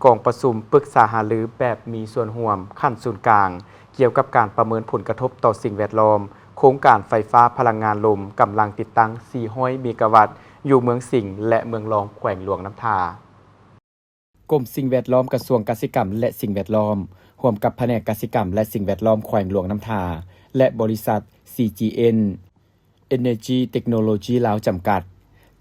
ກອງປະຊຸມປຶກສາຫາລືແບບມີສ່ວນຮ່ວມຂັ້ນສູນກາງ ກ່ຽວກັບການປະເມີນຜົນກະທົບຕໍ່ສິ່ງແວດລ້ອມ ໂຄງການໄຟຟ້າພະລັງງານລົມກຳລັງຕິດຕັ້ງ ສີ່ຮ້ອຍ ເມກາວັດ ຢູ່ເມືອງສິງ ແລະ ເມືອງລອງ ແຂວງຫຼວງນ້ຳທາ. ກົມສິ່ງແວດລ້ອມ ກະຊວງກະສິກຳ ແລະ ສິ່ງແວດລ້ອມ ຮ່ວມກັບພະແນກກະສິກຳ ແລະ ສິ່ງແວດລ້ອມ ແຂວງຫຼວງນ້ຳທາ ແລະ ບໍລິສັດ ຊີຈີເອັນ Energy Technology ລາວ ຈຳກັດ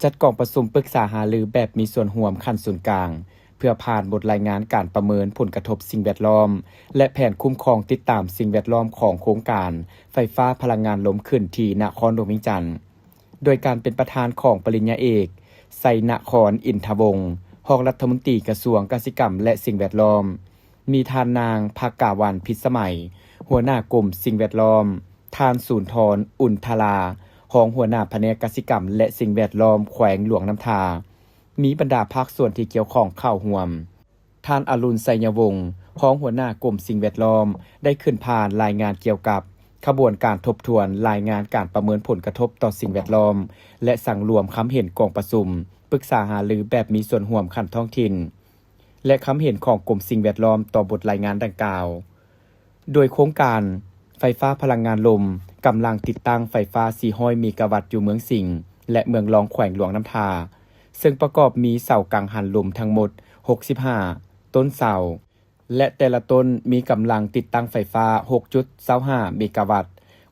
ຈັດກອງປະຊຸມປຶກສາຫາລືແບບມີສ່ວນຮ່ວມຂັ້ນສູນກາງ ເພື່ອຜ່ານບົດລາຍງານການປະເມີນຜົນກະທົບສິ່ງແວດລ້ອມ ແລະ ແຜນຄຸ້ມຄອງຕິດຕາມສິ່ງແວດລ້ອມຂອງໂຄງການໄຟຟ້າພະລັງງານລົມຂຶ້ນທີ່ນະຄອນຫຼວງວຽງຈັນ ໂດຍການເປັນປະທານຂອງປະລິນຍາເອກ ໄຊນະຄອນ ອິນທະວົງ ຮອງລັດຖະມົນຕີກະຊວງກະສິກຳ ແລະ ສິ່ງແວດລ້ອມ, ມີທ່ານນາງ ພະກາວັນ ພິດສະໄໝ ຫົວໜ້າກົມສິ່ງແວດລ້ອມ, ທ່ານ ສູນທອນ ອຸ່ນທະລາ ຮອງຫົວໜ້າພະແນກກະສິກຳ ແລະ ສິ່ງແວດລ້ອມ ແຂວງຫຼວງນ້ຳທາ, ມີບັນດາພາກສ່ວນທີ່ກ່ຽວຂ້ອງເຂົ້າຮ່ວມ. ທ່ານ ອະລຸນ ໄຊຍະວົງ ຮອງຫົວໜ້າກົມສິ່ງແວດລ້ອມ ໄດ້ຂຶ້ນຜ່ານລາຍງານກ່ຽວກັບຂະບວນການທົບທວນລາຍງານການປະເມີນຜົນກະທົບຕໍ່ສິ່ງແວດລ້ອມ ແລະ ສັງລວມຄຳເຫັນກອງປະຊຸມປຶກສາຫາລືແບບມີສ່ວນຮ່ວມຂັ້ນທ້ອງຖິ່ນ ແລະ ຄຳເຫັນຂອງກົມສິ່ງແວດລ້ອມຕໍ່ບົດລາຍງານດັ່ງກ່າວ. ໂດຍໂຄງການໄຟຟ້າພະລັງງານລົມກຳລັງຕິດຕັ້ງໄຟຟ້າ ສີ່ຮ້ອຍ ເມກາວັດ ຢູ່ເມືອງສິງ ແລະ ເມືອງລອງ ແຂວງຫຼວງນ້ຳທາ, ເຊິ່ງປະກອບມີເສົາກັງຫັນລົມທັງໝົດ ຫົກສິບຫ້າ ຕົ້ນເສົາ ແລະ ແຕ່ລະຕົ້ນມີກຳລັງຕິດຕັ້ງໄຟຟ້າ ຫົກຈຸດຊາວຫ້າ ເມກາວັດ,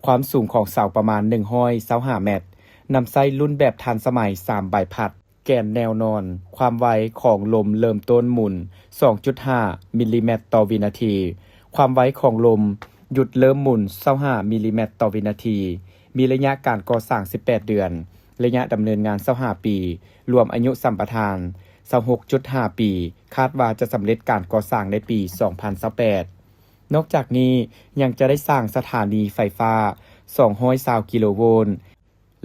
ຄວາມສູງຂອງເສົາປະມານ ໜຶ່ງຮ້ອຍຊາວຫ້າ ແມັດ, ນຳໃຊ້ລຸ້ນແບບທັນສະໄໝ ສາມໃບພັດ, ແກນແນວນອນ, ຄວາມໄວຂອງລົມເລີ່ມຕົ້ນໝູນ ສອງຈຸດຫ້າ ມິນລີແມັດຕໍ່ວິນາທີ, ຄວາມໄວຂອງລົມຢຸດເລີ່ມໝູນ ຊາວຫ້າ ມິນລີແມັດຕໍ່ວິນາທີ, ມີໄລຍະການກໍ່ສ້າງ ສິບແປດ ເດືອນ, ໄລຍະດຳເນີນງານ ຊາວຫ້າ ປີ, ລວມອາຍຸສຳປະທານ ຊາວຫົກຈຸດຫ້າ ປີ, ຄາດວ່າຈະສຳເລັດການກໍ່ສ້າງໃນປີ ສອງພັນຊາວແປດ. ນອກຈາກນີ້ຍັງຈະໄດ້ສ້າງສະຖານີໄຟຟ້າ ສອງຮ້ອຍຊາວ ກິໂລໂວນ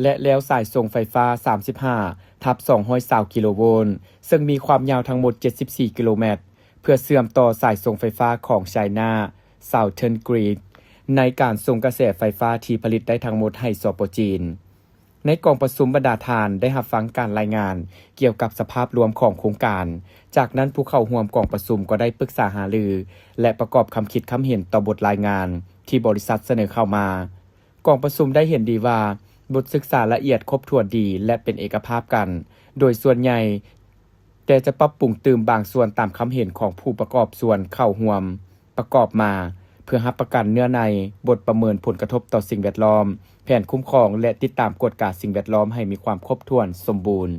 ແລະ ແລວສາຍສົ່ງໄຟຟ້າ ສາມສິບຫ້າ ທັບ ສອງຮ້ອຍຊາວ ກິໂລໂວນ ເຊິ່ງມີຄວາມຍາວທັງໝົດ ເຈັດສິບສີ່ ກິໂລແມັດ ເພື່ອເຊື່ອມຕໍ່ສາຍສົ່ງໄຟຟ້າຂອງ China Southern Grid ໃນການສົ່ງກະແສໄຟຟ້າທີ່ຜະລິດໄດ້ທັງໝົດໃຫ້ ສປ ຈີນ. ໃນກອງປະຊຸມ, ບັນດາທ່ານໄດ້ຮັບຟັງການລາຍງານກ່ຽວກັບສະພາບລວມຂອງໂຄງການ. ຈາກນັ້ນ, ຜູ້ເຂົ້າຮ່ວມກອງປະຊຸມກໍໄດ້ປຶກສາຫາລື ແລະ ປະກອບຄຳຄິດຄຳເຫັນຕໍ່ບົດລາຍງານທີ່ບໍລິສັດສະເໜີເຂົ້າມາ. ກອງປະຊຸມໄດ້ເຫັນດີວ່າ ບົດສຶກສາລະອຽດຄົບຖ້ວນດີ ແລະ ເປັນເອກະພາບກັນໂດຍສ່ວນໃຫຍ່, ແຕ່ຈະປັບປຸງຕື່ມບາງສ່ວນຕາມຄຳເຫັນຂອງຜູ້ປະກອບສ່ວນເຂົ້າຮ່ວມປະກອບມາ ເພື່ອຮັບປະກັນເນື້ອໃນບົດປະເມີນຜົນກະທົບຕໍ່ສິ່ງແວດລ້ອມ, ແຜນຄຸ້ມຄອງ ແລະ ຕິດຕາມກວດກາສິ່ງແວດລ້ອມໃຫ້ມີຄວາມຄົບຖ້ວນສົມບູນ.